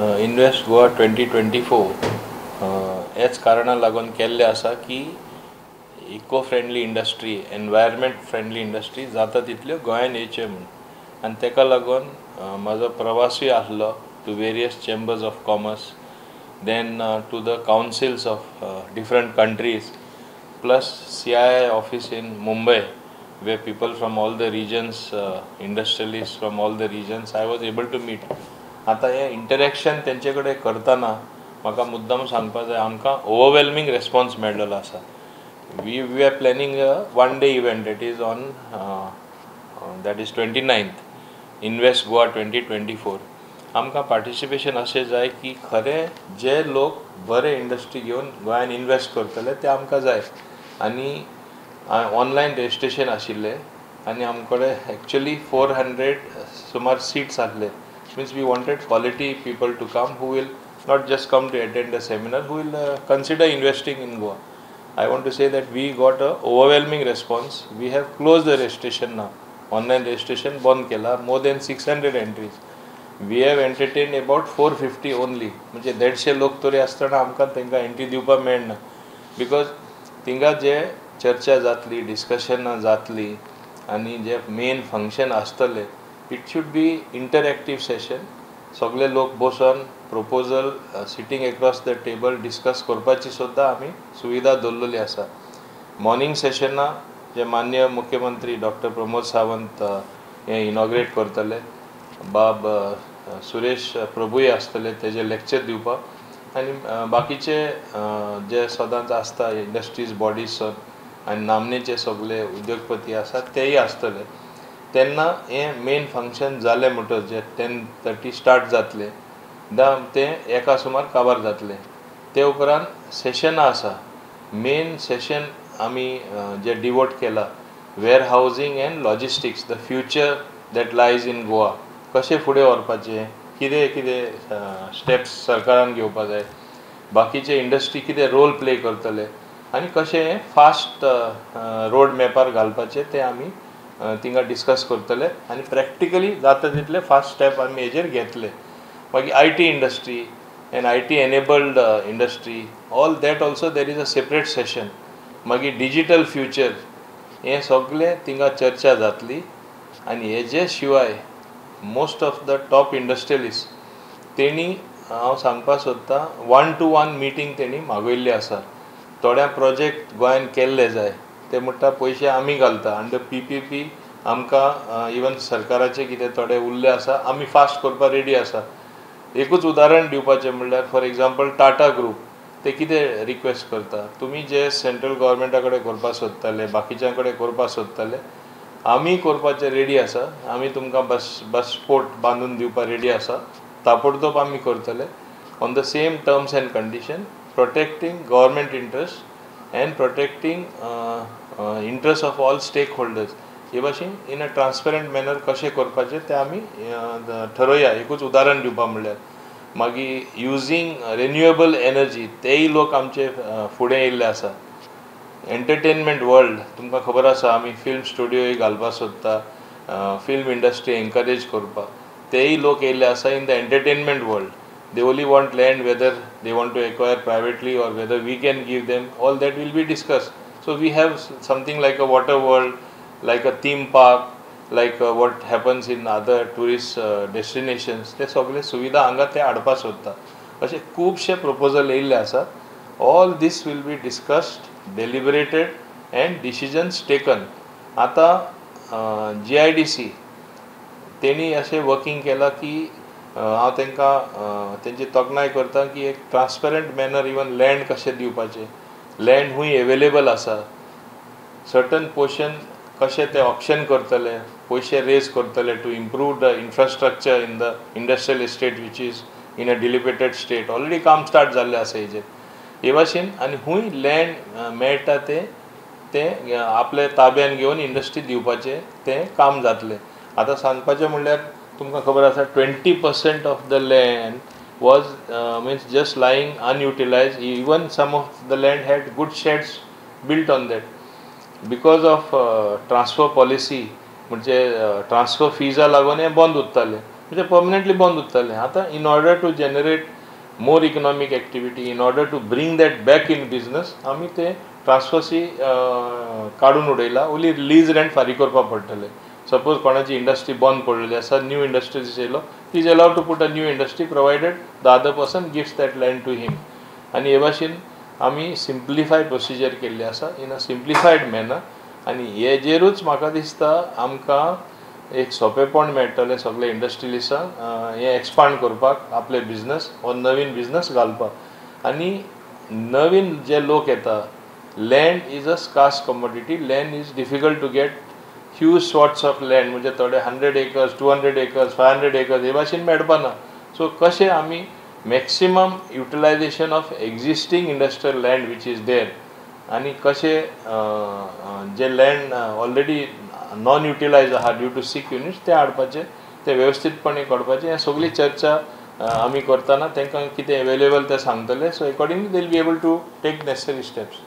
Invest Goa 2024 हेच कारणाक लागून केल्लें आसा की eco friendly industry, environment friendly industry जाता तितल्यो गोंयान येवच्यो म्हूण. आनी ताका लागून म्हाजो प्रवासूय आसलो to various chambers of commerce, then to the councils of different countries, plus CII office in Mumbai, where people from all the regions, industrialists from all the regions, I was able to meet. आतां हें interaction तेंचे कडेन करतना म्हाका मुद्दम सांगपा जाय, आमकां ओवरवेल्मींग रेस्पॉन्स मेळ्ळेलो आसा. We are planning a one day event, that is on that is 29th, Invest Goa 2024. आमकां पार्टिसिपेशन अशें जाय की खरें जे लोक बरे इंडस्ट्री घेवन गोंयान इन्वेस्ट करतले ते आमकां जाय. आनी ऑनलायन रजिस्ट्रेशन आशिल्लें आनी आमचे कडेन एक्चुली 400 सुमार सिट्स आसले. Means we wanted quality people to come who will not just come to attend the seminar, who will consider investing in Goa. I want to say that we got a overwhelming response. We have close the registration now. Online registration बंद केला. More than 600 entries. We have entertain about 450 only. म्हणजे 150 लोक तरी आसतना आमकां तांकां entry दिवपाक मेळना, because थिंगा जे चर्चा जातली, डिस्कशनां जातली आनी जे मेन फंक्शन आसतलें, it should be interactive session. सगळे लोक बसून proposal sitting across the table discuss करपाची सुद्दां आमी सुविधा दवरलेली आसा. मॉर्निंग सेशना जे माननीय मुख्यमंत्री डॉक्टर प्रमोद सावंत हे इनॉग्रेट करतले, बाब सुरेश प्रभूय आसतले तेजे लेक्चर दिवपाक, आनी बाकीचे जे सदांच आसता इंडस्ट्रीज बॉडीज आनी नामनेचे सगळे उद्योगपती आसात तेय आसतले. तेन्ना हें मेन फंक्शन जालें म्हणटच जे 10:30 स्टार्ट जातलें, तें एका सुमार काबार जातलें. ते उपरांत सेशनां आसा. मेन सेशन आमी जे डिवोट केला warehousing and logistics, the future that lies in Goa, कशें फुडें व्हरपाचें, कितें कितें स्टेप्स सरकारान घेवपा जाय, बाकीचे इंडस्ट्री कितें रोल प्ले करतले आनी कशें फास्ट रोड मॅपार घालपाचें तें आमी थिंगा डिस्कस करतले आनी प्रॅक्टिकली जाता तितले फास्ट स्टेप आमी हेजेर घेतले. मागीर IT industry and IT enabled industry, all that also there is a separate session. मागीर डिजीटल फ्युचर, हें सगळें थिंगा चर्चा जातली. आनी हेजे शिवाय most of the top industrialist तेणी हांव सांगपाक सोदतां 1 to 1 meeting तेणी मागयल्ली आसा. थोड्या प्रोजेक्ट गोंयान केल्ले जाय, ते म्हणटा पयशे आमी घालता अंडर PPP, आमकां इवन सरकाराचे कितें थोडे उरले आसा, आमी फास्ट करपाक रेडी आसा. एकूच उदाहरण दिवपाचें म्हणल्यार फॉर एग्जाम्पल टाटा ग्रूप, ते कितें रिक्वेस्ट करता, तुमी जे सेंट्रल गव्हर्मेंटा कडेन करपाक सोदताले, बाकीच्यां कडेन करपाक सोदताले, आमी करपाचे रेडी आसा, आमी तुमकां बस पोर्ट बांदून दिवपाक रेडी आसा, ताबडतोब आमी करतले on the same terms and condition, protecting government interest and protecting interest of all stakeholders. हे भाशेन इन अ ट्रान्सपरंट मॅनर कशें करपाचें तें आमी ठरोवया. एकूच उदाहरण दिवपा म्हणल्यार मागीर युजींग रिन्युएबल एनर्जी, तेय लोक आमचे फुडें येयल्ले आसा. एंटरटेनमेंट वर्ल्ड तुमकां खबर आसा, आमी फिल्म स्टुडियोय घालपाक सोदता, फिल्म इंडस्ट्री एनकरेज करपाक, तेय लोक येयल्ले आसा. In the entertainment world they only want land, whether they want to acquire privately or whether we can give them, all that will be discussed. So we have something like a water world, like a theme park, like what happens in other tourist destinations. ते सगळे सुविधा हांगा ते हाडपाक सोदता. अशे खुबशे proposal येयल्ले आसा. All this will be discussed, deliberated and decisions taken. आतां GIDC तेणी अशें वर्किंग केलां की हांव तांकां तेंची तोखणाय करता की एक ट्रान्सपरंट मॅनर इवन लँड कशें दिवपाचें, लँड खूंय एवेलेबल आसा, सर्टन पोर्शन कशें ते ऑप्शन करतले, पयशे रेज करतले to improve the infrastructure in the industrial estate which is in a dilapidated state. Already काम स्टार्ट जाल्लें आसा हेजेर. हे भाशेन आनी खूंय लँड मेळटा तें तें आपले ताब्यान घेवन इंडस्ट्री दिवपाचें तें काम जातलें. आतां सांगपाचें म्हणल्यार तुमकां खबर आसा 20% of the land was means just lying unutilized. Even some of the land had good sheds built on that. Because of transfer policy म्हणजे ट्रान्सफर फिजा लागून हें बंद उरतालें. म्हणजे पर्मनंटली बंद उरतालें. आतां in order to generate more economic activity, in order to bring that back in business, आमी ते ट्रान्सफर काडून उडयला. ओन्ली लीज रेंट फारीक करपाक पडटलें. सपोज कोणाची इंडस्ट्री बंद पडलेली आसा, न्यू इंडस्ट्रीज येयलो, he is allowed to put a new industry provided the other person gives that land to him. आनी हे भाशेन आमी सिम्प्लिफाय प्रोसिजर केल्ली आसा इन अ सिम्प्लिफायड मॅनर. आनी हेजेरूच म्हाका दिसता आमकां एक सोंपेपण मेळटलें सगळे इंडस्ट्रियलिस्टांक हें एक्सपांड करपाक आपले बिजनस हो नवीन बिजनस घालपाक. आनी नवीन जे लोक येता, land is a scarce commodity, land is difficult to get. Huge swaths of land म्हणजे थोडे 100 acres, 200 acres, 500 acres हे भाशेन मेळपाना. सो कशें आमी maximum utilization of existing industrial land which is there आनी कशें जे लँड ऑलरेडी नॉन युटिलायज आहा ड्यू टू सीक युनिट्स ते हाडपाचे, ते वेवस्थीतपणे करपाचे, हे सगळी चर्चा आमी करतना तांकां कितें एवेलेबल तें सांगतले. So accordingly they will be able to take necessary steps.